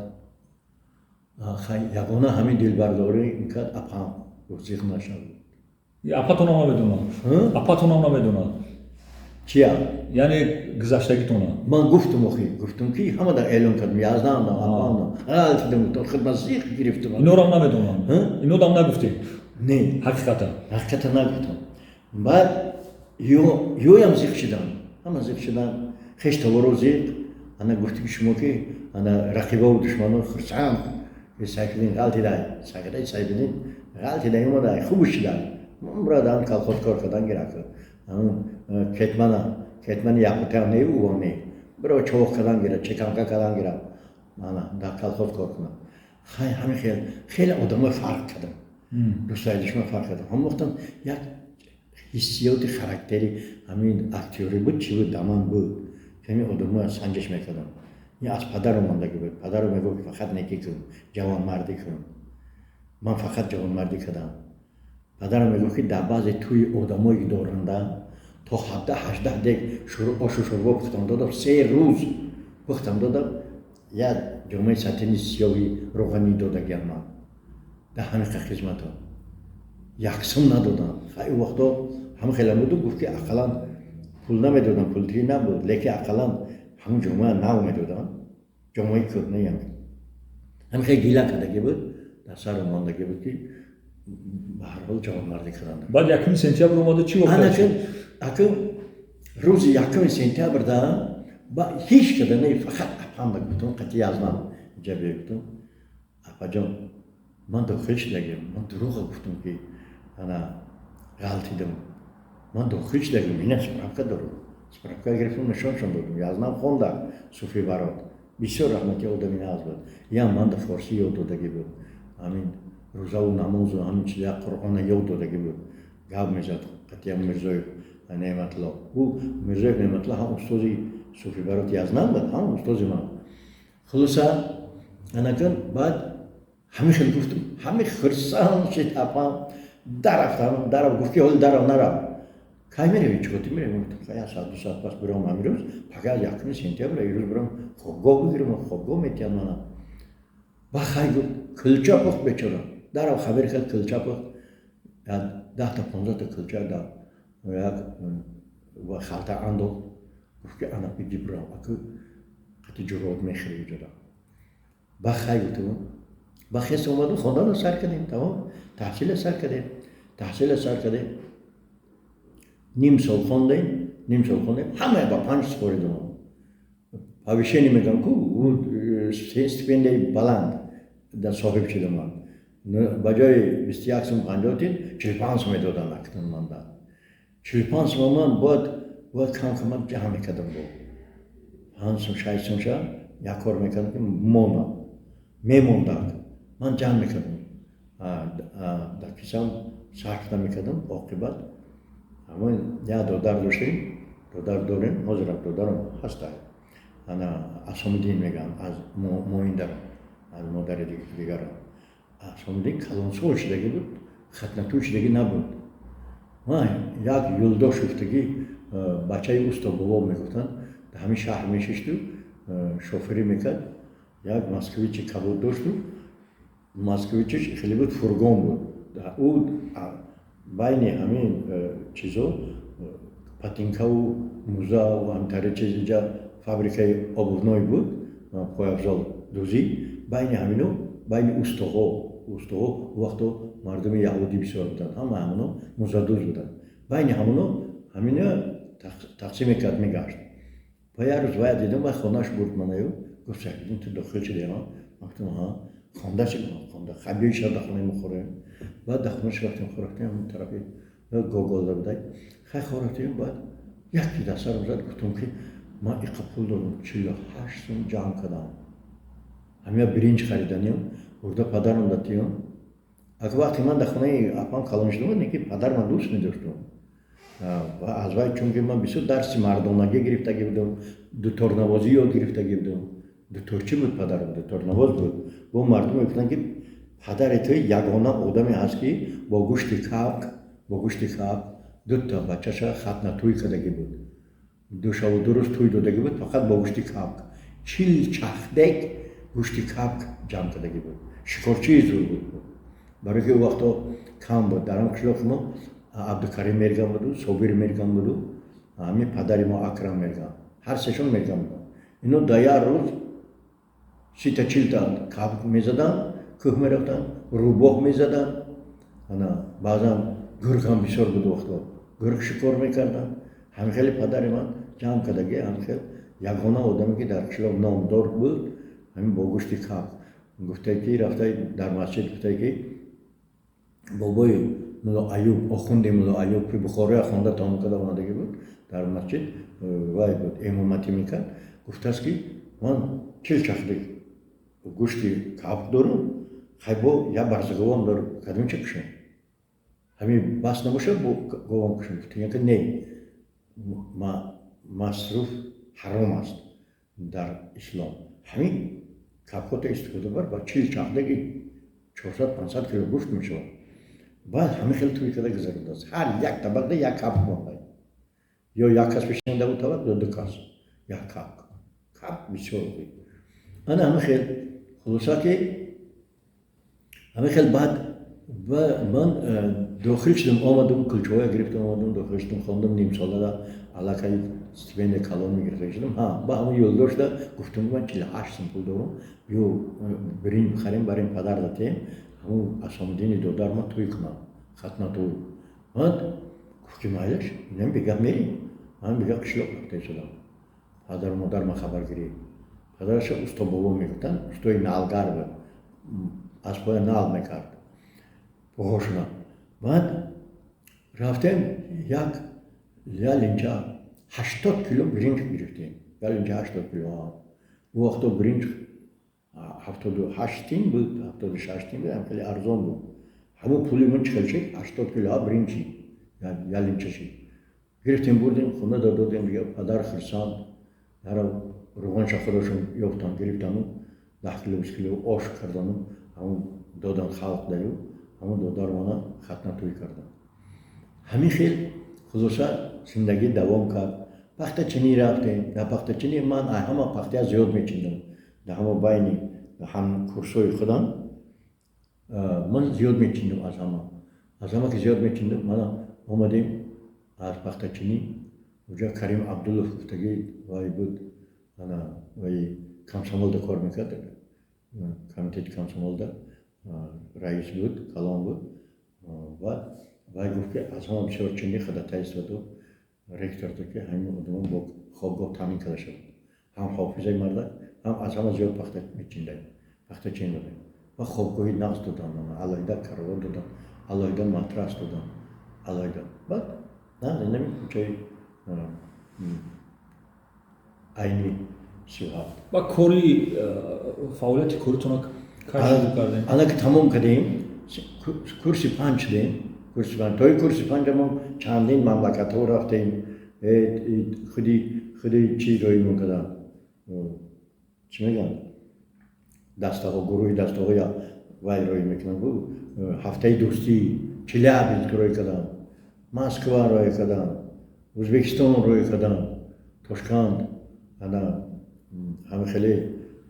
хай, ягона ҳамин дилбардорӣ кард апам, гуфт, зиқ нашав. Апатонам намедонад? Апатонам намедонад? Чия? Яъне гузаштагитона. Ман гуфтам, охи гуфтам, ки ҳама дар эълон кардам, язнам, апам ғалтидам, гуфтам, хидмат зиқ гирифтам. Инорам намедонанд? Инодам нагуфтед? Не. Ҳақиқата? Ҳақиқата нагуфтам. Баъд ёям зиқ шудам, ҳама зиқ шудам, хештаворо зиқ. Ана гуфти ки шумо, ки ана рақибову душмано хурсанд, Сайфиддин ғалтидай, Сайфиддин ғалтидай, омадай, хуб шидай, ман колхоз кор кардан гирак, кетмана, кетмани якутам не, увам не, биро чоқ кардан гира, чеканка кардан гира, ана дар колхоз кор кунам. Хай, ҳамин хел хеле одамои фарқ кардам, дӯстои душман фарқ кардам. Ҳамон вақтам як ҳиссиёти характери ҳамин актёрӣ буд, чӣ буд, даман буд, ҳамин одамоя санҷиш мекардам. Ин аз падарам мондагӣ буд. Падарам мегуфт, фақат некӣ кун, ҷавонмардӣ кун. Ман фақат ҷавонмардӣ кардам. Падарам мегуфт, ки дар баъзе тӯи одамое доранда то 17-18 дег ошу шӯрбо пухтам додам, 3 рӯз пухтам додам, як ҷомаи сатини сиёҳи рӯғанӣ додагиам. Ман дар ҳамиқа хизмато як сум надодам. Хай, ӯ вақто ҳама хеле буду, гуфт, ки ақаллан пул намедодам, пултӣ набуд, лекин ақаллан ҳамун ҷомаа нав медодам, ҷомаи кӯҳнаям. Ҳамин хеле гила кардагӣ буд, дар сарам мондагӣ буд, ки ба ҳар ҳол ҷавонмардӣ кардам. Баъд 1 сентябр омада, чӣ воқеа шуд? Акун рӯзи 1 сентябрда ба ҳеҷ када не, фақат апамда гуфтам, қати язнам ҷабе гуфтам: «Апаҷон, ман дохил шудагим». Ман дурӯға гуфтам, ки ана ғалтидам. Ман дохил шудагим, ина справка дорам. Справка гирифтам, нишоншон додам. Язнам хонда Суфи Барот, бисёр раҳмати одами нағз буд. Ям манда форсӣ ёд додагӣ буд, ҳамин рӯзаву намозу ҳамин чиза, Қуръона ёд додагӣ буд. Гап мезад қатиям Мирзоев Неъматлло. Ӯ Мирзоев Неъматлло ҳам устози Суфи Барот Язнам буд, ҳам устози ман. Хулоса, анакун баъд ҳамин хел гуфтам, ҳамин хурсанд шид апам. Дарафтам, дарав, гуфт, ки ҳоли дарав, нарав, кай меравӣ, чикоти меравӣ? Гуфтам: хай, як соат, 2 соат пас биром. Ҳамин рӯз, пага 1 сентябр, ирӯз биром, хобгоҳ бигирам, хобгоҳ метиҳанд мана. Ба хай, гуфт, кулча пухт бечора. Дарав хабар кард, кулча пухт, 10-та, 15-та кулча дар як халта андохт. Гуфт, ки ана биги, бирав, аку қати ҷурот мехӯри иҷода. Ба хай, гуфтам. Ба хес омаду хондану сар кардем, тамом, таҳсила сар кардем. Таҳсила сар кардем, ним сол хондем, ним сол хондем, ҳамая ба 5 супоридам. Повышение мегӯям ку, стипендияи баланд дар соҳиб шудам. Ман ба ҷои 21 сум 50 тин 45 сум медоданд. Акнун манда 45 сум, ман бояд кам камак ҷамъ мекардам, бо 5 сум, 6 сум ша як кор мекардам, ки монам, мемондак. Ман ҷамъ мекардам, дар кисам сарф намекардам. Оқибат ҳамон як додар доштем, додар дорем, ҳозирам додарам ҳаста, ана Асомиддин мегӯям, аз моиндарам, аз модари дигарам. Асомиддин калонсол шудагӣ буд, хатнатӯй шудагӣ набуд. Ман як юлдош гуфтагӣ, бачаи усто бобо мегуфтанд, дар ҳамин шаҳр мешишту шофирӣ мекард. Як Москвичи кабуд дошту, Москвичиш хеле буд, фургон буд. Ӯ байни ҳамин чизо, патинкаву музаву ҳамтари чиз, инҷа фабрикаи обувной буд, пойафзол дӯзӣ, байни ҳамино, байни устоҳо. Устоҳо вақто мардуми яҳудӣ бисёр буданд, ҳама ҳамоно музадӯз буданд. Байни ҳамоно ҳамина тақсим мекард, мегашт. Ва як рӯз вая дидам, вай хонаш бурд манаю, гуфт: «Сайфиддин, ту дохил шудӣ?» Ман гуфтам: «Ҳа». «Хонда чи?» «Хонда». «Хай, биёи шаб дар хонаи мо хӯрем». Баъд дар хонаш рафтем, хӯрохтем, ҳамин тарафи Гоголда будай. Хай, хӯрохтем. Баъд яке дар сарам зад, гуфтам, ки ман иқа пул дорам, 48 сум ҷамъ кардам, ҳамия биринҷ хариданиям, бурда падарам датиём. Ак вақте ман дар хонаи апам калон шудам, не ки падар ман дӯст медоштум ва аз вай, чунки ман бисёр дарси мардонагӣ гирифтагӣ будам, дуторнавозӣ ёд гирифтагӣ будам. Дуторчӣ буд падарам, дуторнавоз буд. Бо мардум мегуфтанд, ки падари ту ягона одаме ҳаст, ки бо гӯшти кабк дута бачаша хатна тӯй кардагӣ буд, ду шаву 2 рӯз тӯй додагӣ буд, фақат бо гӯшти кабк 40 чахдек гӯшти кабк ҷамъ кардагӣ буд. Шикорчии зур буд, барои ки ӯ вақто кам буд. Дар ҳам қишлоқи мо Абдукарим Мерган буду, Собир Мерган буду, ҳамин падари мо Акрам Мерган, ҳар сешон мерган буданд. Ино дар як рӯз 30-та, 40-та кабк мезаданд, кӯҳ мерафтанд, рӯбоҳ мезаданд, ана баъзан гург ҳам бисёр буд, вақто гург шикор мекарданд. Ҳамин хеле падари ман ҷамъ кардагӣ. Ҳамин хел ягона одаме, ки дар қишлоқ номдор буд, ҳамин бо гӯшти кабк. Гуфта, ки рафта дар масҷид гуфта, ки бобои Мулло Аюб, охунди Мулло Аюб, ки Бухороя хонда тамом карда омадагӣ буд, дар масҷид вай буд, имоматӣ мекард, гуфтааст, ки ман 40 чахдек гӯшти кабк дорам, хай, бо як барзаговам дорам, кадом ча кушем? Ҳамин бас набошад, бо говам кушем. Гуфтаган, ки не, масруф ҳаром аст дар ислом. Ҳамин капкота истифода бар, ба 40 чахдаги 400-500 кило гӯшт мешавад. Баъд ҳамин хел тӯй карда гузарондааст. Ҳар як табақда як капк монда, ё як кас бишинада у табақ, ё ду кас, як капк. Капк бисёр буд. Ана ҳамин хел, хулоса ки ҳамин хел. Баъд ман дохил шудам, омадам, кулчаҳоя гирифтам, омадам, дохил шудам, хондам. Нимсолада аллакай стипендия калон мегирифта шудам. Ҳа, ба ҳамон ёлдошта гуфтам: ман 48 сум пул дорам, ё биринҷ бихарем, барем, падар датем, ҳамон Асомиддини додар ма тӯй кунам, хатна тӯй. Баъд гуфт ки майлаш, инам бегаҳ мерем. Ман бегаҳ қишлоқ рафта шудам. Падару модар ма хабар гирифт. Падараша усто бобо мегуфтанд, устои налгар буд, аспоя нал мекард боҳошуна. Баъд рафтем, як линча 80 кило биринҷ гирифтем, як линча 80 кило. Ӯ вақто биринҷ 78 тин буд, 76 тин буд, ҳам хеле арзон буд. Ҳамон пули ман чӣ хел шид, 80 кило биринҷи як линча шид. Гирифтем, бурдем, хона додем. Дига падар хирсанд, яра руғонша худашон ёфтан, гирифтану 10 кило, 20 кило ош кардану ҳамон додан халқ даю, ҳамон додар мана хатна тӯй кардан. Ҳамин хел, хулоса, зиндагӣ давом кард. Пахтачинӣ рафтем. Дар пахтачинӣ ман ҳама пахтая зиёд мечиндам. Дар ҳама байни ҳам курсҳои худам ман зиёд мечиндам аз ҳама. Аз ҳама ки зиёд мечиндам, мана омадем аз пахтачинӣ, уҷа Карим Абдуллов гуфтагӣ вай буд, ана вай комсомолда кор мекард, комитети комсомолда раис буд, калон буд. Ва вай гуфт ки аз ҳама бисёр чинӣ ходатайство ректорто ки ҳамин одамон бо хобгоҳ таъмин карда шавад, ҳам ҳофизаи марда, ҳам аз ҳама зиёд пахта мечиндай, пахтачин додем. Ва хобгоҳи нағз додам, алоҳида каровот додам, алоҳида матрас додам, алоҳида. Баъд инами кӯчаи Айни 37. Ва кори, фаъолияти коритонро кай шурӯъ кардем? Ана ки тамом кардем, курси панҷ шудем. Курси панҷ, тои курси панҷамон чандин мамлакатҳо рафтем. Худи чӣ роимон кардам, чӣ мегӯянд, дастаҳо, гурӯҳи дастаҳо вай роӣ мекунанд, ҳафтаи дӯстӣ, Челябинск роӣ кардам, Москва роӣ кардам, Ӯзбекистон роӣ кардам, Тошканд, ана ҳама хеле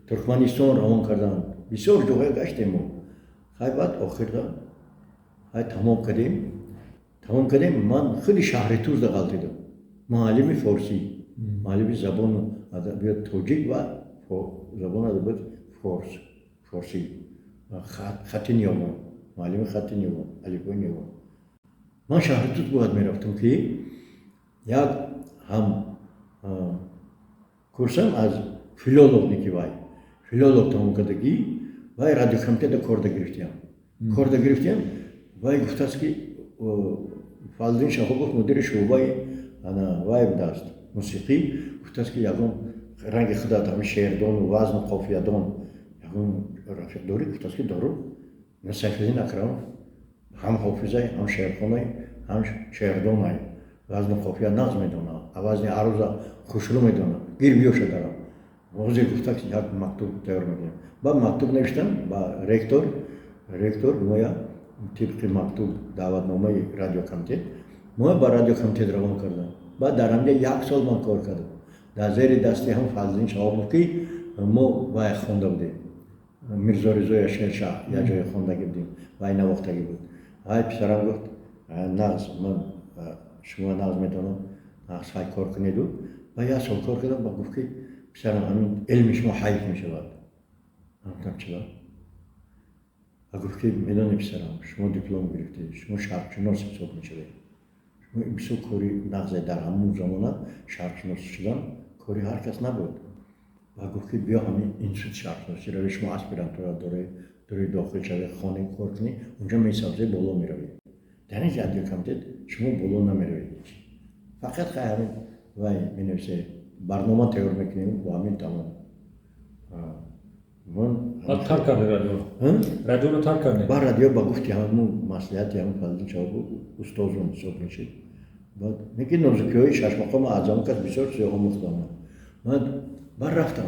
Туркманистон равон кардам. Бисёр ҷоҳое гаштем мо. Хай, баъд охирда хай тамом кардем. Тамом кардем, ман худи шаҳри Тузда ғалтидам, муаллими форсӣ, муаллими забону адабиёт тоҷик ва забону адабиёти форс, форсӣ, хати ниёгон, муаллими хати ниёгон, алифбои ниёгон. Ман шаҳри Туз бояд мерафтам ки як ҳам курсам аз филолог, вай филолог тамом кардагӣ, вай радиокомитета корда гирифтиям. Корда гирифтиям, вай гуфтааст ки Фазлиддин Шаҳобов, мудири шӯъбаи ана вай будааст, мусиқӣ, гуфтааст ки ягон ранги худат ҳами шеърдону вазну қофиядон ягон рафиқ дорӣ? Гуфтааст ки дору, Сайфиддин Акрамов, ҳам ҳофизай, ҳам шеърхонай, ҳам шеърдонай, вазну қофия нағз медонад, вазни аруза хушрӯ медонад, гир биёша дарам. Ҳозир гуфта ки як мактуб тайёр мекунем. Баъд мактуб навиштам ба ректор. Ректор моя тибқи мактуб, даъватномаи радиокомитет, моя ба радиокомитет равон кардам. Баъд дар ҳамҷа як сол ман кор кардам дар зери дасти ҳам Фазлиддин Шаҳобов, ки мо вай хонда будем, Мирзо Ризоя шерша як ҷое хондагӣ будем, вай навохтагӣ буд. Ай писарам гуфт: нағз, ман шумо нағз медонам, нағз, хай кор кунеду. Ба як сол кор кардам, ба гуфт ки писарам, ҳамин илми шумо ҳайф мешавад. Гуфтам: чиба? Ва гуфт ки медонӣ, писарам, шумо диплом гирифтед, шумо шарқшинос ҳисоб мешавед, шумо бисёр кори нағзе, дар ҳамон замона шарқшинос шудан кори ҳар кас набуд. Ва гуфт ки биё ҳамин институти шарқшиносӣ равӣ, шумо аспирантура доред, дори дохил шавӣ, хонӣ, кор кунӣ, унҷо месабзӣ, боло меравӣ. Дар ин радиокомитет шумо боло намеравед, фақат хай ҳамин вай менависе, барнома тайёр мекунем, бо ҳамин тамом. Тарк кардед радиоро? Радиоро тарк кардед? Ба радио ба гуфти ҳамун маслиҳати ҳамун Фазлиддин Шаҳобов, устозум ҳисоб мешид. Баъд неки нозукиҳои шашмақома аз ҳамон кас бисёр чизҳо омӯхтам. Ман бар рафтам.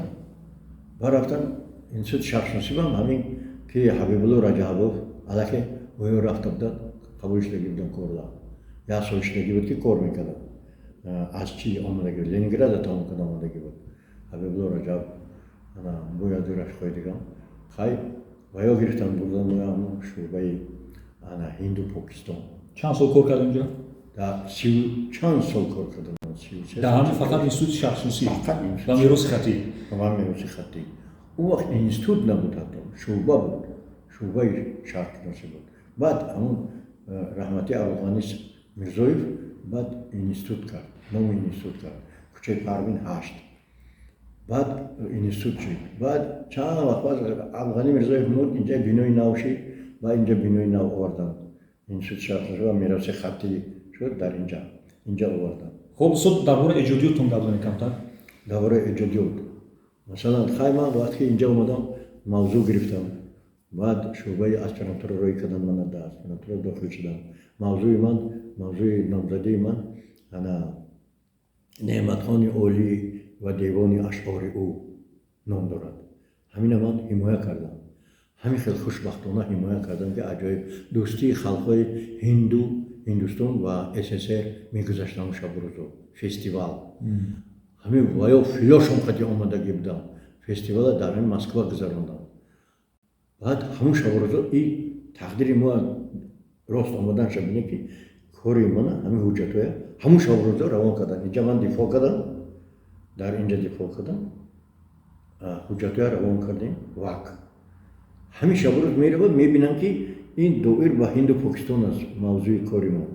Ба рафтам институти шарқшиносӣ, бам ҳамин ки Ҳабибулло Раҷабов аллакай оё рафта буданд, қабул шудагӣ буданд корда. Як сол шудагӣ буд, ки кор мекарданд. Аз чӣ омадагӣ буд? Ленинграда тамом карда омадагӣ буд. Ҳабибулло Раҷаб, ана бояд ду рафиқҳои дигам. Хай, ва ё гирифтан бурдан моя шӯъбаи ана Ҳинду Покистон. Чанд сол кор кард унҷо? Дар 30 чанд сол кор кардам. Дар ҳамин фақат институти шарқшиносӣ? Фақат. Ва мероси хаттӣ? Ва мероси хаттӣ. Он вақт институт набуд, ҳатто шӯъба буд, шӯъбаи шарқшиносӣ буд. Баъд ҳамун раҳмати Абдуғани Мирзоев баъд институт кард, номи институт кард, кӯчаи Парвин 8. Баъд институт шуд. Баъд чанд вақт баъд Абдуғани Мирзоев мурд, инҷа бинои нав шид. Баъд инҷа бинои нав оварданд, институти шарқшиносӣ ва мероси хаттӣ шуд дар инҷа оварданд. Хуб, устод, дар бораи эҷодиётон гап занед камтар. Дар бораи эҷодиёт, масалан, хай, ман вақте ки инҷа омадам, мавзӯъ гирифтам. Баъд шӯъбаи аспирантура рӯй кардам, мана дар аспирантура дохил шудам. Мавзӯи ман, мавзӯи номзадии ман ана Неъматхони Олӣ ва девони ашъори ӯ ном дорад. Ҳамина ман ҳимоя кардам. Ҳамин хел хушбахтона ҳимоя кардам, ки аҷоиб дӯстии халқҳои ҳинду, Ҳиндустон ва СССР мегузаштам шабу рӯзо фестивал. Ҳамин ваё филошон қади омадагӣ будам. Фестивала дар ҳамин Москва гузарондам. Баъд ҳамун шабу рӯзо и тақдири мо рост омаданша бине, ки кори мана ҳамин ҳуҷҷатҳоя ҳамун шабу рӯзо равон кардам. Инҷа ман дифоъ кардам, дар инҷа дифоъ кардам, ҳуҷҷатҳоя равон кардем. Вак ҳамин шабу рӯз меравад, мебинам, ки ин доир ба Ҳинду Покистон аст мавзӯи кори мо,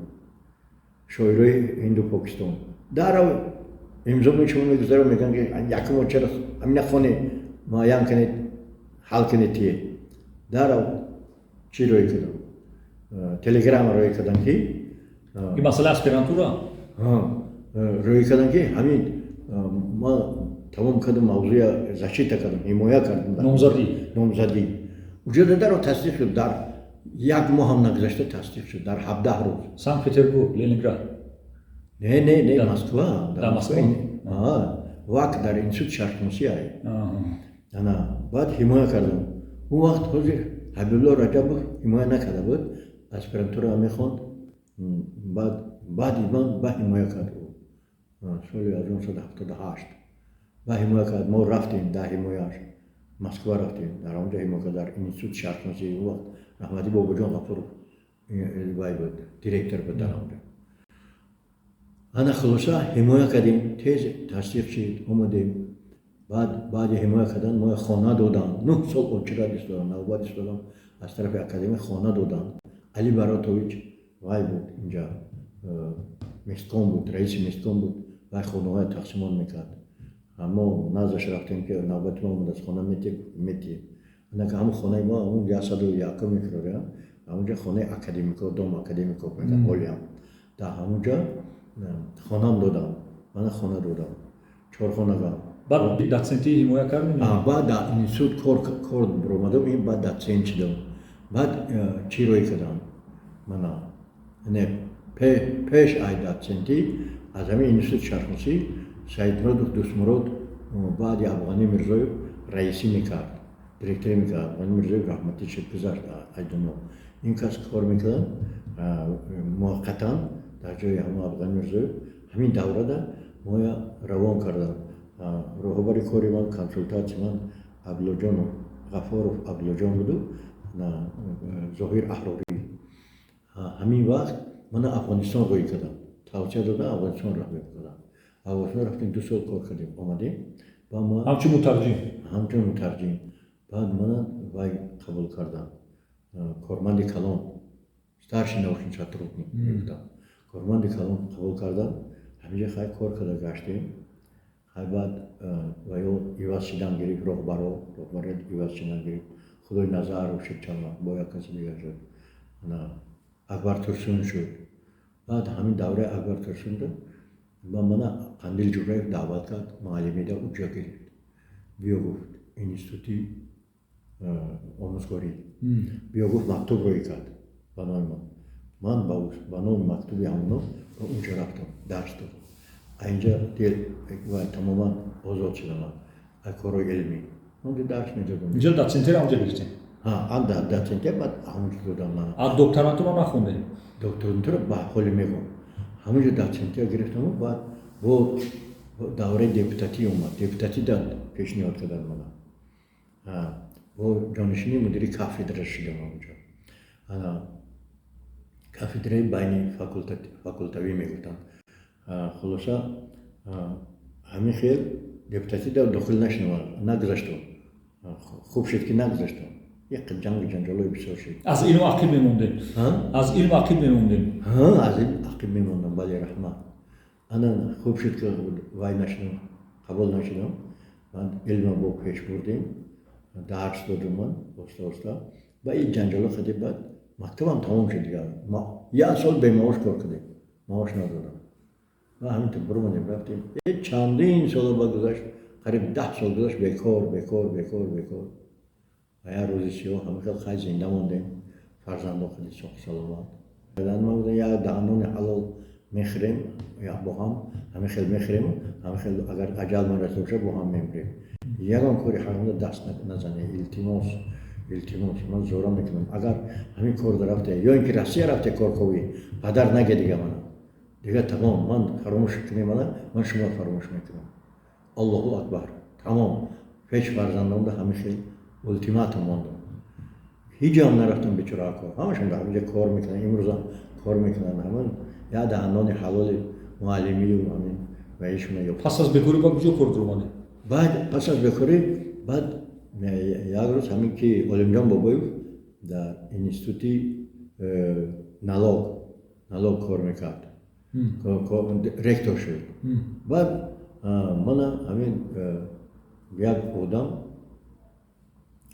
шоирои Ҳинду Покистон. Дарав имзо шумо мегузарам, мегӯям, ки якумо чаро ҳамина хонед, муайян кунед, ҳал кунед тие. Дарав чӣ рӯй кардам? Телеграмма рӯй кардам, ки Ин масъалаи аспирантура? Рӯй кардам, ки ҳамин ман тамом кардам, мавзӯя защита кардам, ҳимоя кардам. Номзадӣ? Номзадӣ. Уҷода даро тасдиқ шуд, дар як моҳ ҳам нагузашта тасдиқ шуд, дар 17 рӯз. Санкт Петербург, Ленинград? Не, не, не, Москва. Дар Москва. Вак дар институт шарқшиносӣ ай. Ана баъд ҳимоя кардам. Он вақт ҳозир Ҳабибулло Раҷабов ҳимоя накарда буд, аспирантура мехонд. Баъд баъди ман ба ҳимоя кард ӯ, соли 1978 ба ҳимоя кард. Мо рафтем дар ҳимояаш, Москва рафтем, дар онҷо ҳимоя кард, дар институти шарқшиносӣ. Он вақт раҳматӣ Бобоҷон Ғафуров вай буд, директор буд дар онҷо. Ана хулоса, ҳимоя кардем, тез тасдиқ шид, омадем. Баъд баъди ҳимоя кардан моя хона доданд. 9 сол очират истодам, навбат истодам, аз тарафи академия хона доданд. Али Баротович вай буд инҷа, местком буд, раиси местком буд. Вай хонаҳоя тақсимот мекард. Мо наздаш рафтем, ки навбати мо омадааст, хона метиҳем. Анака ҳамун хонаи мо, ҳамун 101-ум микрорайон, ҳамунҷа хонаи академико, дом академико мегӯянд ҳолиам. Дар ҳамунҷа хонам додам, мана хона додам, чорхонагам. Баъд дотсентӣ ҳимоя кардем? Баъд дар институт кор баромадам, ин баъд дотсент шудам. Баъд чӣ рӯй кардам? Мана не, пеш ай дотсентӣ аз ҳамин институти шарқшиносӣ Саидмуродов Дӯстмурод баъди Абуғанӣ Мирзоев раисӣ мекард, директорӣ мекард. Абуғанӣ Мирзоев раҳматӣ шуд, гузашт ай дунё. Ин кас кор мекарданд муваққатан дар ҷои ҳамон Абуғанӣ Мирзоев. Ҳамин даврада моя равон карданд. Роҳбари кори ман, консултатси ман Абдуллоҷон Ғафоров Абдуллоҷон буду Зоҳир Аҳрорӣ. Ҳамин вақт мана Афғонистон рӯй кардам, тавсия додам, Афғонистон рафтем кардам. Афғонистон рафтем, 2 сол кор кардем, омадем. Ҳамчун мутарҷим? Ҳамчун мутарҷим. Баъд мана вай қабул кардам, корманди калон, старший научный сотрудник мегуфтам, корманди калон қабул кардам. Ҳаминҷа хай кор карда гаштем. Хай, баъд ваё иваз шидан гирифт, роҳбаро, роҳбарият иваз шидан гирифт. Худои Назаров шуд чанд вақт, бо як каси дигар шуд, Акбар Турсун шуд. Баъд ҳамин давраи Акбар Турсунда ба мана Қандил Ҷураев даъват кард, муаллимида уҷа гирифт. Биё, гуфт, институти омӯзгорӣ биё, гуфт. Мактуб рӯй кард ба номи ман. Ман ба номи мактуби ҳамоно ба унҷа рафтам, дарс додам. Инҷа тамоман озод шудам аз корҳои илмӣ. Онҷо дарс медодам. Инҷо дотсентера онҷо гирифтем? Ҳа, дотсентия баъд ҳамонҷо додам ман. А докторантура нахондем? Докторантура ба ҳоли мегӯм. Ҳамонҷо дотсентия гирифтаму баъд бо давраи депутатӣ омад. Депутатӣ да пешниҳод кардан мана. Бо ҷонишини мудири кафедра шудам ҳамонҷо. Ана кафедраи байни факултавӣ мегуфтанд. Хулоса, ҳамин хел депутатӣ да дохил нашудам, нагузаштам. Хуб шуд, ки нагузаштам. Як ҷангу ҷанҷолои бисёр шуд. Аз илм ақиб мемондем. Аз илм ақиб мемондем. Аз илм ақиб мемондам, бале, раҳмат. Ана хуб шуд, ки вай нашудам, қабул нашудам. Ман илма бо пеш бурдем, дарс додам ман оста оста. Ба ин ҷанҷоло қади баъд мактабам тамом шуд дигар. Як сол бемаош кор кардем, маош надодам. Ва ҳаминтур биромадем, рафтем. Чандин сола ба гузашт, қариб 10 сол гузашт, бекор, бекор, бекор, бекор. Ва як рӯзи сиёҳ ҳамин хел хай зинда мондем, фарзандо хеле соҳ саломат. Ман як даҳанони ҳалол мехӯрем бо ҳам, ҳамин хел мехӯрем, ҳамин хел агар аҷал ман расида бошад, бо ҳам мемирем. Ягон кори ҳаромда даст назанед, илтимос, илтимос, ман зора мекунам. Агар ҳамин кор рафте ё ин ки Россия рафте корковӣ, падар наге дига мана. Дига тамом, ман фаромӯш кунем мана, ман шуморо фаромӯш мекунам. Аллоҳу акбар. Тамом. Пеш фарзандонда ҳамин хел ултиматум мондам. Ҳеҷ ҷоам нарафтам, бечораҳо. Ҳамашон дар ҳаминҷо кор мекунанд, имрӯзам кор мекунанд. Ҳамин як даҳанони ҳалоли муаллимию ҳамин ва ишона ёфт. Пас аз бекорӣ ба куҷо кор омадед? Баъд пас аз бекорӣ баъд як рӯз ҳамин ки Олимҷон Бобоев дар институти налог кор мекард, ректор шуд. Баъд мана ҳамин як одам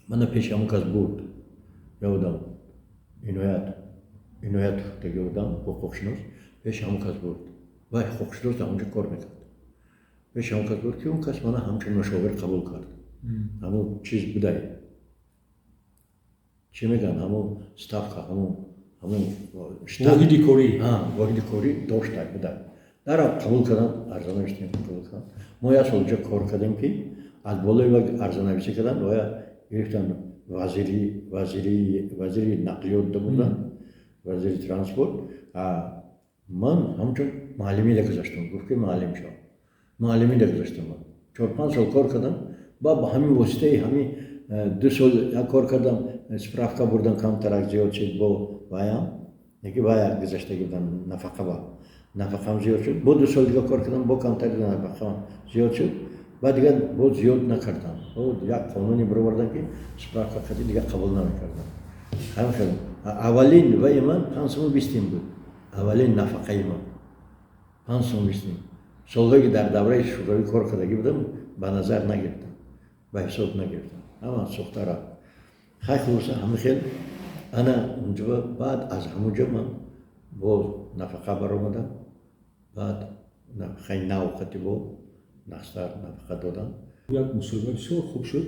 мана пеши ҳамон кас бурд. Як одам, Иноят таги одам, ҳуқуқшинос, пеши ҳамон кас бурд. Вай ҳуқуқшинос дар онҷо кор мекард. Пеши ҳамон кас бурд, ки он кас мана ҳамчун мушовир қабул кард. Ҳамун чиз будай, чӣ мегӯянд, ҳамун ставка, ҳамун воҳиди корӣ. Воҳиди корӣ дошта будай. Дарав қабул карданд, арзанавиштем, қабул карданд. Мо як сол ҷо кор кардем, ки аз болои ва арзанависӣ карданд, вая гирифтанд, вазири нақлиёт бурданд, вазири транспорт. Ман ҳамчун муаллимида гузаштам. Гуфт, ки муаллим шав. Муаллимида гузаштам ман. 4-5 сол кор кардам. Ба ҳамин воситаи ҳамин 2 сол як кор кардам, справка бурдам, камтарак зиёд шуд бо ваям, яки вая гузаштагӣ будам, нафақа, ба нафақам зиёд шуд. Бо 2 сол дига кор кардам, бо камтар нафақам зиёд шуд. Баъд дигар боз зиёд накардам. Як қонуне бировардам, ки справка қати дигар қабул намекардам. Ҳамин хел аввалин ваи ман 5 сому 20 тин буд. Аввалин нафақаи ман 5 сом 20 тин. Солҳое ки дар давраи шӯравӣ кор кардагӣ будам, ба назар нагирифтам, ба ҳисоб нагирифтам, ҳама сӯхта рафт. Хай, хулоса, ҳамин хел ана унҷо баъд аз ҳамунҷо ман боз нафақа баромадам. Баъд нафақаи нав қати бо нақстар нафақа додам. Як мусоҳиба бисёр хуб шуд.